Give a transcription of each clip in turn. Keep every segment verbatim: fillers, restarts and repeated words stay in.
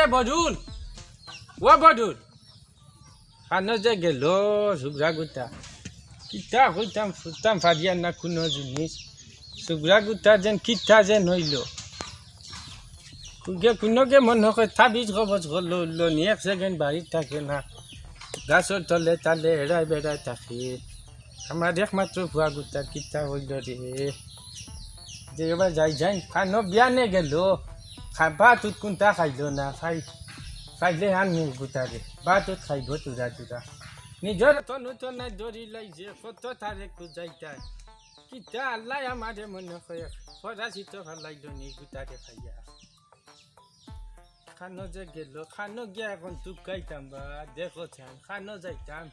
বদরুল, ও বদরুল, কানো যে গেল সুগরা গুতা? কিতা কইতাম, ফুরতাম পারিয়ার না কুনু জিনিস। সুগরা গুতা যেন কিতা যেন অইল। কুগে কুনু গে মনো কয় তাবিজ কবজ করলো উঠলো নি, এক সেকেন্ড বাড়িত থাকে না। গাছর তলে তালে এড়ায় বেড়ায় থাকে। আমার একমাত্র ফুয়া গুতার কিতা অইল রে? যে এবার যাই যাই, কানো বিয়ানে গেল, খা-, ভাত উত কুনতা খাইল না, খাই-, খাইলে আন নি গুতারে, ভাত উত খাইব তুরা তুরা। নিজর তনু তনায় ধরি লাইছে, কত তারে খুঁজাইতায়। কিতা আল্লায় আমারে মনো কয়, ফরাসি তো ফালাইল নি গুতারে খাইয়া। কানো যে গেল, কানো গিয়া এখন তুকাইতাম বা, দেখো চান, কানো যাইতাম।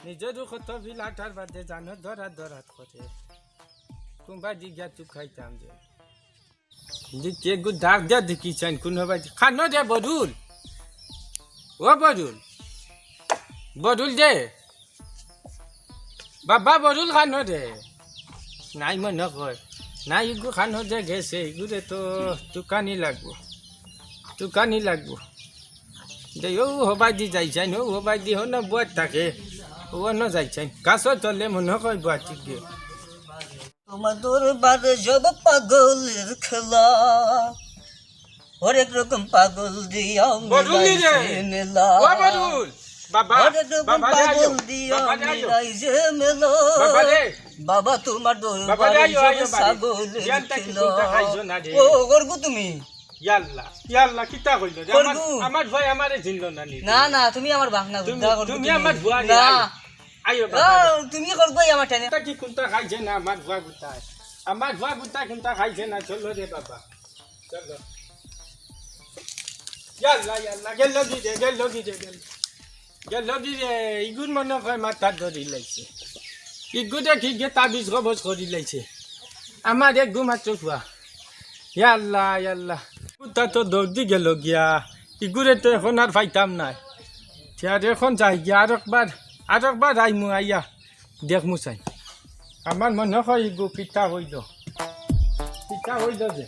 নিজরও কত বিল আটার বাদে জানো দরা দরাত করে। কুনবাদি গিয়া তুকাইতাম যে। দেখি এগু ডাক দিয়া দেখি চাইন কুনু বাদি। কানো রে বদরুল? ও বদরুল? বদরুল দে। বাবা বদরুল কানো রে? নাই মনো কয়। নাই, ইগু কানো যে গেছে, ইগুরে তো তুকানি লাগবো। তুকানি লাগবো। দে, ও হবাইদি যাইছাইন, ও হবাইদি হনো বুয়াত থাকে। ও অনো যাইছাইন। গাছর তলে মনো কয় বুয়াত গিয়া। তোমার দরবারে সব পাগলের খেলা, হরেক রকম পাগল দিয়া বদরুল রে। মিলাইছে মেলা। ও বদরুল, বাবা, হরেক রকম বাবা রে, আইও। পাগল দিয়া বাবা রে, আইও। মিলাইছে মেলা। বাবা রে। বাবা, তোমার বাবা রে, দরবারে আইও, সব আইও বাবা রে। পাগলের জ্ঞানটা কি খেলা। চিন্তা খাইছো না রে? ও, করবো তুমি? ইয়াল্লা, ইয়াল্লা, কিতা কইল রে? আমার, করবো। আমার ভাই আমারে চিনল না নি? না, না, তুমি আমার বাপ না, তুমি, বুদ্ধা করবো তুমি তুমি। আমার বুয়া রে, না। আইও। আইও বাবা রে। ও, তুমি করবোই আমার টেনে। তা কি কুনতা খাইছে না আমার বুয়া গুতায়? আমার বুয়া গুতায় কুনতা খাইছে না? চলো রে বাবা, চলো। ইয়াল্লা, ইয়াল্লা, গেল কি রে, গেল কি রে, গেল। গেল কি রে, ইগুর মনো কয় মাথাত ধরি লাইছে। ইগু দেখি গে তাবিজ কবজ করি লাইছে। আমার এগু মাত্র ফুয়া। ইয়াল্লা, ইয়াল্লা। কুনতা তো দৌড়দি গেল গিয়া। ইগুরে তো এখন আর পাইতাম নায়। তে আর এখন যাই গিয়া আরকবার, আরকবার আইমু আইয়া। দেখমু চাই। আমার মনো কয় ইগু কিতা অইল। কিতা অইল যে।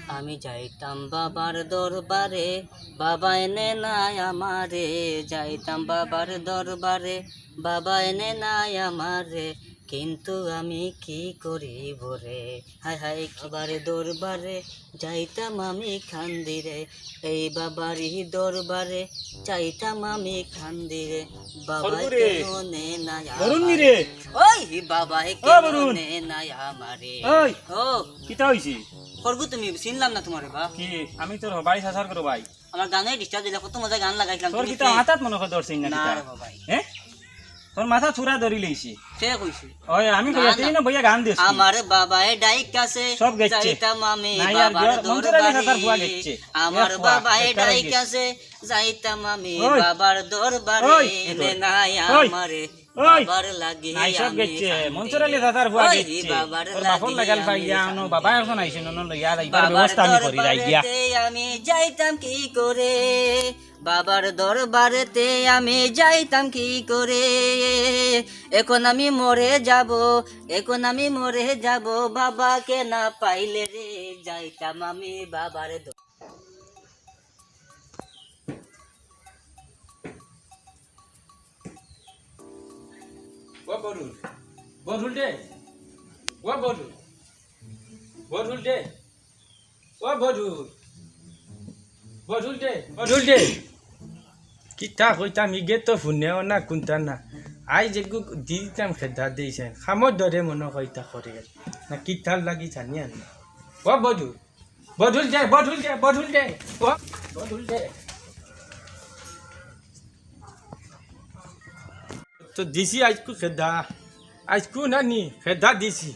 আমি যাইতাম বাবার দরবারে, বাবায় নেনায় আমারে। যাইতাম বাবার দরবারে, বাবায় নেনায় আমারে। কিন্তু আমি কি করিব রে, হায় হায়, কি বাবার দরবারে যাইতাম আমি কান্দিরে, এই বাবারই দরবারে যাইতাম আমি কান্দিরে, বাবায় করবো রে। কেন নেনায় বরুণ নি রে। আমারে। ওই বাবায় ও কেন বরুণ। নেনায় আমারে। ওই। ও। কিতা অইছে? করবো তুমি, চিনলাম না তোমারে বা। কি? আমি তোর হবাই চাচার করো ভাই। আমার গানে disturb দিলে, কত মজা গান লাগাইছিলাম, তোর তুমি কিতা সেই মাথাত মনো কয় ধরছে না না কিতা? রে বাবা। হ্যাঁ? তোর মাথা চূড়া ধরি লইছি। কে কইছে? ওই আমি না, কইয়া না। তুই না বইয়া গান দিস। আমার বাবায় ডাইক আছে, সব গেছে। যাইতাম আমি নাই আর বাবার বিয়ার মঞ্জুর আলী দরবারে। চাচার ফুয়া গেছে। আমার এ ফুয়া, বাবায় বেকার ডাইক হয়ে গেছে। আছে, যাইতাম আমি ওই। বাবার দরবারে। ওই, এনে নাই ওই। আমারে। ওই, বাবার লাগি নাই, সব আমি গেছে। কান্দি মনসুর আলী রে। দাদার ফুয়া ওই গেছে। বাবার তোর বাপর লাগি লাগাল আমি পাইয়া আনো, কান্দি বাবা রে। এখন আইছে, নন লইয়া যাইবার বাবার ব্যবস্থা আমি করি, রাই গিয়া। দরবারেতে আমি যাইতাম কি করে? বাবার দরবারেতে আমি যাইতাম কি করে? এখন আমি মরে যাব, এখন আমি মরে যাব, বাবাকে না পাইলে রে, যাইতাম আমি বাবার দ- ও বদরুল, বদরুল দে, ও বদরুল, বদরুল দে, ও বদরুল, বদরুল দে, বদরুল দে। কিতা কইতাম, ইগে তো হুনেও না কুনতা না। আইজ এগু দিতাম খেদা দেইছে। খামর ধরে মনো কয় ইতা করে। না কিতার লাগি জানি আর না। ও বদরুল, বদরুল দে, বদরুল দে, বদরুল দে। ও, বদরুল দে। তো দিছি আইজকু খেদা। আইজকু নানি খেদা দিছি।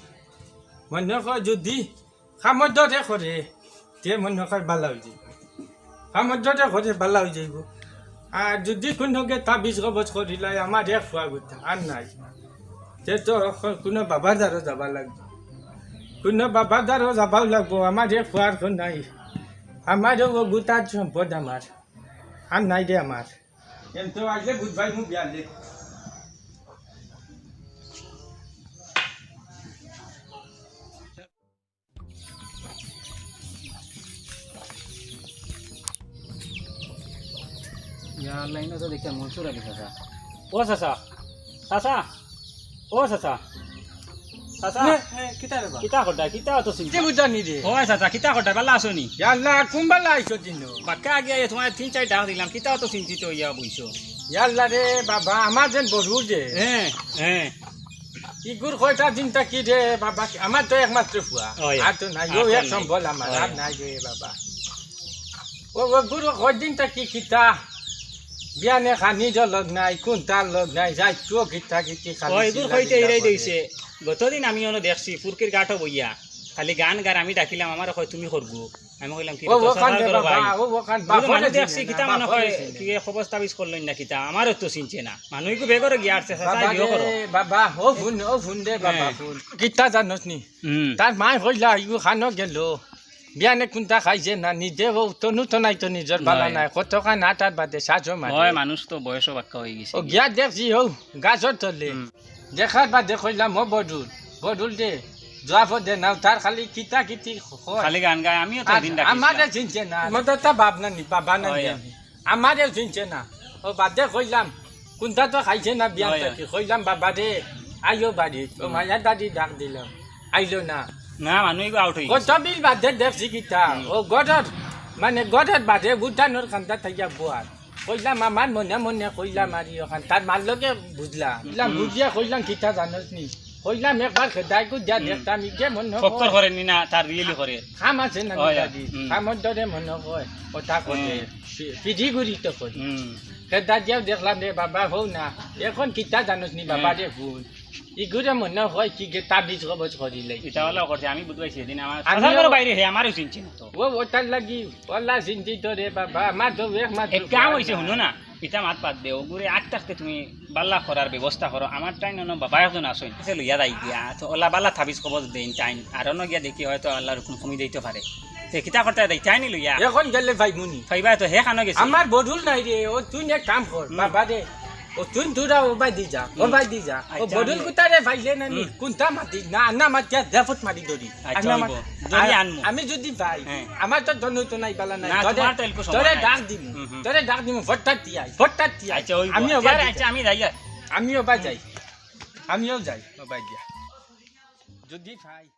মনো কয় যদি খামর ধরে করে, তে মনো কয় বালা অই যাইব। খামর ধরে করে বালা অই যাইব। আর যদি কুনু গে তাবিজ কবজ করিলাই, আমার এক ফুয়া গুতা, আর নাই। তে তো কুনু বাবার দ্বারো যাবা লাগবো। কুনু বাবার দ্বারো যাবাও লাগবো, আমার এক ফুয়ার তো নাই। আমার ও গুতার সম্পদ আমার। আর নাই রে আমার। এম তো আইলে বুঝবাই মু বিয়ালে। আর লাইনও তো দেখি মনসুর আলী চাচা। ও চাচা, চাচা, ও চাচা, চাচা। হে, হে, কিতা রে বা? কিতা কররা? কিতা অত চিন্তা? কিতা বুঝানি রে? ও চাচা, কিতা কররা? ভালা আছো নি? ইয়া আল্লাহ, কুন বালা আইছো দিন? বাক্কা আগে আইয়া তুমারে তিন চাইর ডাক দিলাম, কিতা অত চিন্তিত অইয়া বইছো? ইয়া আল্লাহ রে বাবা, আমার যেন বড়ু রে। হে, হে। ইগুর কয়টা দিন থাকি রে বাবা, আমার তো একমাত্র ফুয়া। অয়। আর তো নাই, আর ও তো এক নাই। সম্বল আমার, আর অয়। নাই রে বাবা। ও, ও গুরু কয়দিন থাকি কিতা? বিয়ানে খানি জলক নাই, কুন্তার লগ নাই, যাইতো কিতা কিতি খালি অয়, ইগুর চিল্লা কইতে চিল্লা ইরাই করে। দইছে। গতদিন আমি অনো দেখছি, ফুরকির গাটো বইয়া। খালি গান গার, আমি ডাকিলাম, আমারে কয়, "তুমি করগু।" আমি কইলাম, "কি ও, রে, তোর ওখান সরকার রে করো বাবা, ভাই?" ও, ওখান বুঝো, বাপরে মানুষ চিনে দেখছি, না, কিতা মনে বাপরে কয়, চিনে না। কি খবর তাবিজ করলইন না কিতা? আমারও তো চিনছে না। মানুষগু বেগরে গিয়া আটছে, চাচা, বাবা বিয়ে রে, করো। বাবা, ও ফুন, ও ফুন রে, বাবা, হ্যাঁ। ফুন। কিতা জানোস নি? হুম। তার মায় কইলা, "ইগু খানো গেল।" বিয়ানে কুন্তা খাইছে না, নিজে ও তনু তো নাই তো নিজর বালা নাই। নাই। কতখান আটার বাদে সাজো মারে। হয়, মানুষ তো বয়সও বাক্কা অই গেছে। ও গিয়া দেখছি, ও গাছর তলে। হুম। দেখার বাদে কইলাম, "ও বদরুল, বদরুল দে, জবাব দে নাও, তার খালি কিতা কিতি কয়।" খালি গান গায়, আমিও তো আর দিন ডাকিছিলাম। আমারে চিনছে না, আমার তো তা বাপ নানি, বাবা নানি হয়। আমি। আমারেও চিনছে না। ও বাদে কইলাম, "কুন্তা তো খাইছে না বিয়ান হয়। থাকি।" কইলাম, "বাবা রে, আইও বাড়ি।" ও হুম। মায়া দাদি ডাক দিলাম, আইলো না। না, মানুষ এগু আউট হয়ে গেছে। কত বিল বাদে দেখছি কিতা? হুম। ও গডর, মানে গডর বাদে ভুটানোর কান্দা থাইয়া বুয়ার। কইলাম, আমার মনে মনে কইলাম, আর ইয়ে খান, তার মার লগে বুঝলাম। বুঝলাম, হুম। বুঝিয়া কইলাম, "কিতা জানোস নি?" কইলাম, "একবার খেদাই কো দিয়া হুম। দেখতাম, ইগে মনে ফক্কর হয়।" করে নি না, তার রিয়েলি করে। কাম আছে না, ওই, দাদি? হুম। কামর দরে মনে হয়, কথা করে, হুম। পি-, পিঠি গুড়ি তো করে। হুম। খেদা দিয়াও দেখলাম রে বাবা, হো না। এখন কিতা জানোস নি বাবা হুম। রে, ভুল। ইগুরে মনে হয় কি গে তাবিজ কবজ করিলে। ইটা ওলা করছে, আমি বুঝবাইছি এদিন আমার আমিও সাধারণ বাইরে হে, আমারও চিনছে না তো। ও, ওটার লাগি, ওলা চিন্তিত রে বাবা, আমার তো একমাত্র এক কাম হইছে, হুনো না, ইটা মাত বাদ দে, ওগুরে আট থাকতে তুমি বালা করার ব্যবস্থা করো। আমার টাইম অনো বাবা একজন আছইন, সে লইয়া যাই গিয়া, তো ওলা বালা তাবিজ কবজ দেইন টাইম, আর অনো গিয়া দেখি হয়তো আল্লাহর হুকুম কমি যাইতে পারে। তে কিতা করতে যাই, তাই নি লইয়া? এখন গেলে ভাই মুনি। ভাই ভাই তো হে খানো গেছে। আমার বদুল নাই রে, ও তুই এক কাম কর, হুম। বাবা রে, ও তুই দূরা ও বাই দি যা, ও হুম। বাই দি যা। ও আচ্ছা, বদুল আমি কুতারে পাইলে না নি, হুম। কুন্তা মাতি, না, না মাতিয়া দেফত মারি ধরি। আচ্ছা, আর না অইবো। মাত-, ধরি আর আনমু। আমি যদি পাই, হ্যাঁ। আমার তো ধন হইতো নাই, বালা নাই। না, তোরে, তোমার তো এলকো সময় তোরে নাই। ডাক দিমু, হুম, হুম। তোরে ডাক দিমু, ভোটটা দি আই, ভোটটা দি আই। আচ্ছা, অইবো। আমি আচ্ছা, ওবা আচ্ছা, দি যাই। আমি যাই আর। আমিও বা যাই, আমিও যাই, ওবা দিয়া। যদি পাই।